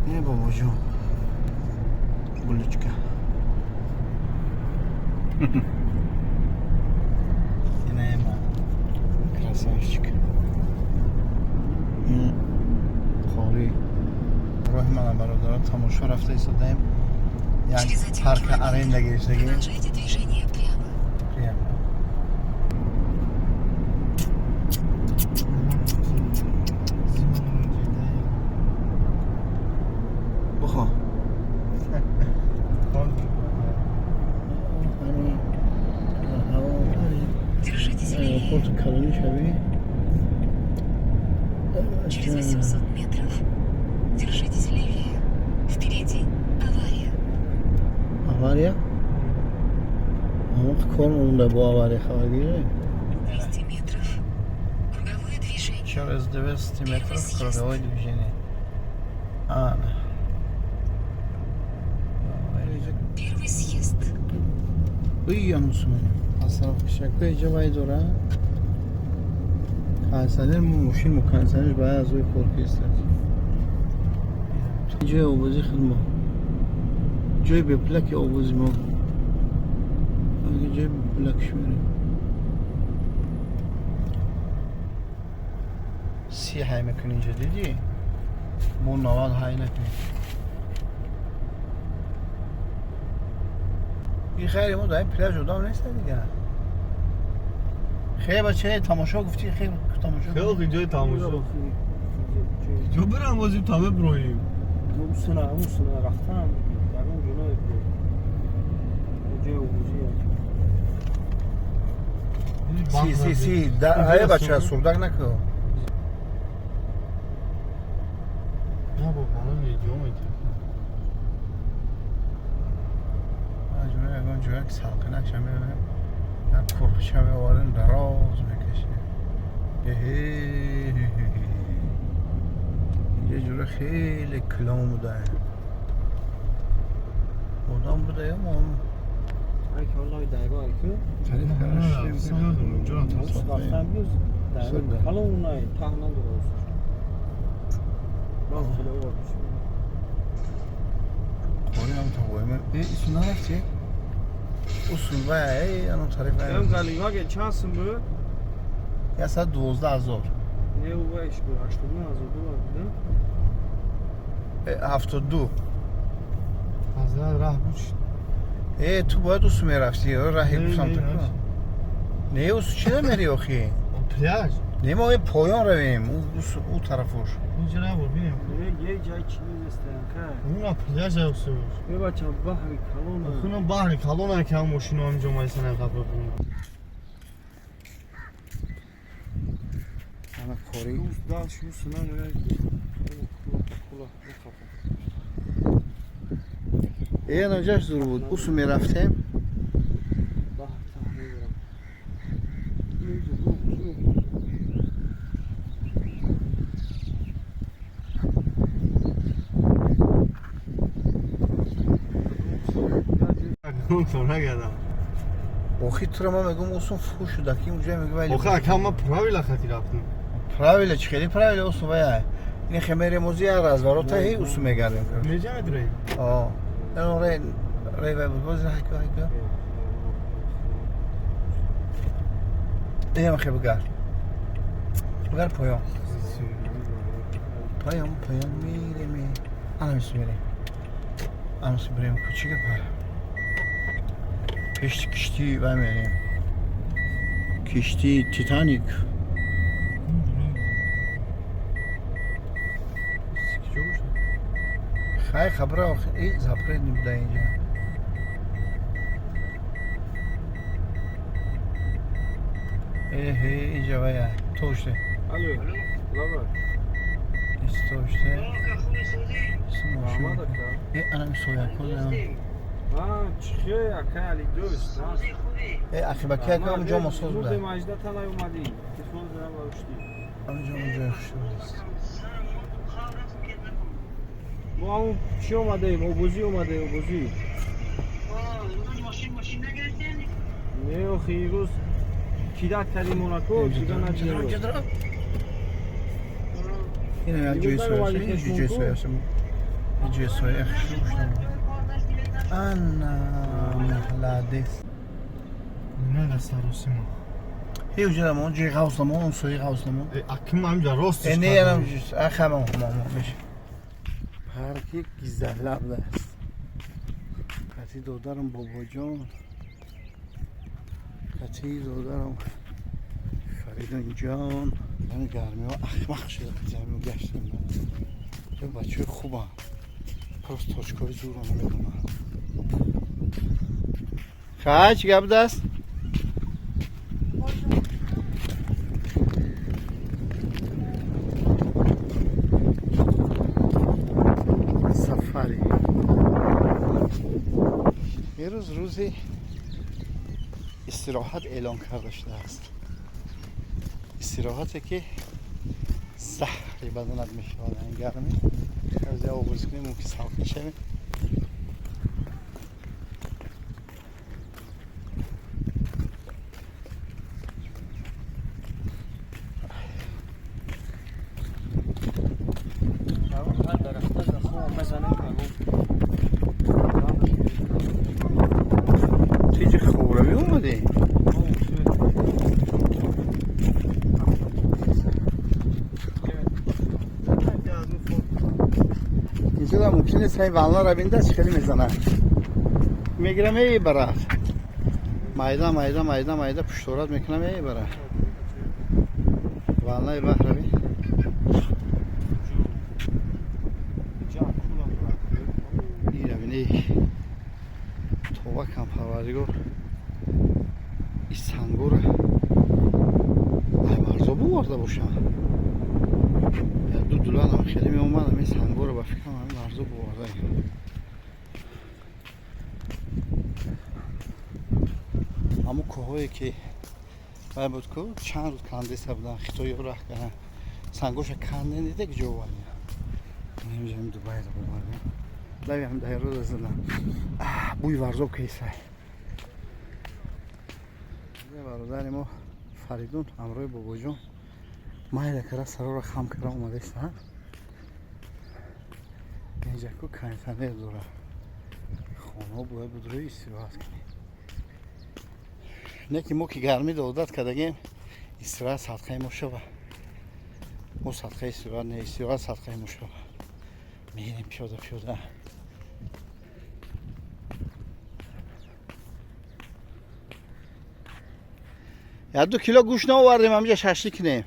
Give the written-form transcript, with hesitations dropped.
Не, бобоҷон, гулечка. Инаема красавчик. Ин қори роҳи мана, бародаро, тамошо рафта истодаем. Як Через один парка километр аренда гирифтагим. Продолжайте движение прямо. Прямо. Бухо. Ҳамин ҳаво. Держитесь левее. Аэропорти калони шавӣ. Через 800 метров. Держитесь левее. Впереди авария. Авария? Ама кор монда бо авария хабаргирӣ. 200 метров. Круговое движение. Через 200 метров Первый съезд. Круговое движение. Ана. Первый съезд. Уй, мерем. Аз тараф кишако иҷа вай дора. Кондиционер, мошин мо кондиционерш бояд аз рӯи кор кистад. Ҷои обозӣ худ мо. Ҷои бепулаки обозӣ мо. Ага, ҷои бепулакш мерем. 30 ҳай мекунӣ инҷа, дидӣ? Мо 90 ҳай накунем. И хайри мо дар ин пляж одам нест дигар. Хеле бача тамошо гуфтӣ, хеле тамошо. Хеле ҷои тамошо. Ҷо бирам бозим та меброим. Усуна, усуна рафтан ягон ҷоное ҷои обозӣ. 30, 30, 30. Ай бача, сурдак накун. На бо балон ҷо метем. Ҷои ягон ҷоя ки салқинак ша мебарем. Як курпича меоварем, дароз мекашем. Эҳе. Инҷа ҷура хеле калон буда. Одам буда ё мо? Ай ки ҳоло дайго ай ку. Тариф Рафтан биёз дайго калон най таҳ надора. Ман хеле овар. Қори ҳам та воима. Э, ису нарафти? Усун вай, эй, ано тариф вай. Ем галимаге чанд сум буд? 112 000. Не, увайш буд, 89 000 доллар буд. Э, 72. Ҳазрат раҳ буд. Э, ту бояд усу мерафти, ё раҳи Не, гуфтам не, ту. не. Не, усу чи намери охи? Пляж. Не, мо поён равем, ӯ тарафош. Инҷа набуд, бинем. Не, е ҷай чи незестаянка. Уна пляж усу. Е бача, баҳри калон. Хуна баҳри калон ки ҳам мошино ҳаминҷо майсана қабр кунем. Ана кори. Дал шу сuna кула кула. Э, наҷаш зур буд. Усу мерафтем. Баҳр таҳ мебарам. Нагардам. Охи, тура ман мегӯм, усун фу шуда, ки унҷа мегӯ вай. Охи, ака, ман правила хати рафтам. Правила чи хеле правила усу вай. Ин хемере мози я разворота ҳей усу мегардем. Неҷа медурем? О. Ано рей рей вай буд. Боз ҳайко ҳайко. Ем хе бугар. Бугар поён. Поён, поён мерем. Ана мису мерем. Ана мису бирем кучига па. Пешти киштӣ вай мерем. Киштии Титаник. Киҷо бошад? Хай хабра охи, и запрет буда инҷа. Эҳе, инҷа вай тоште. Алло, лава. Истоште. Раҳмат, ака. Э, ана мисояко. А, чихе, ака Али дӯст. Э, ақибаки ака, онҷо мосоз буда. Мурдем, 18 талай омадӣ. Телефон задам ва уштӣ. Онҷо ҷои хушрӯст. Мо ҳамун чӣ омадаем? Обозӣ омадаем, обозӣ. Не, охи, имрӯз кидат кардим монако, дига надидем. Ина як ҷои соя, ин ҷои соя. Инҷо соя хушрӯ шудам. Ана молодец. Не да саросима. Ҳе уҷа мо ҷои ғавс намо, он сои ғавс намо. Аким ҳамҷа рост. Э не ям ахама мамо меш. Парки гизалаб аст. Қати додарам бобоҷон. Қати додарам Фаридун ҷон. Ҳамин гармиҳо ахмақ шуда замин гаштем. Бачаҳои хубам. Просто точкаҳои зурро намедонам. Хай, чӣ гап даст? Сафари. Ирӯз рӯзи истироҳат эълон карда шудааст. Истироҳате ки заҳри баданат мешавад ин гармӣ. Аз я обоз кунем, мумкин салқин шавем. Ту инҷо хобравӣ омадӣ? Инҷо мумкин нест ҳамин волнаро бинда чӣ хеле мезанад. Мегирам мебарад. Майда майда майда майда пушторат мекунам мебарад. Волнаи баҳра бин. Ира бини. Това кам парвардигор. И сангора ай марзо буварда бошам. Ду дуланам хеле меомадам ин сангора ба фикрам ҳамин марзо буварда. Ҳамун кӯҳое ки вай буд ку чанд рӯз кандеса будан хитоиҳо раҳ кардан сангоша канден дида ки ҷо овардем. Ҳамин Дубайро бовардем. Лави ҳам дайрода задан. Бӯи варзоб кесай. Бародари мо Фаридун ҳамроҳи бобоҷон майда кара сарора хам кара омадаистанд. Инҷа ку кондитсионер дорад. Хонаҳо бояд буд рӯи истироҳат кунем. Не ки мо ки гармӣ одат кардагем, истироҳат садқаи мо шава. Мо садқаи истироҳат не, истироҳат садқаи мо шава. Мерем пиёда пиёда. Як ду кило гӯшт наовардем, ҳаминҷа шашлик кунем.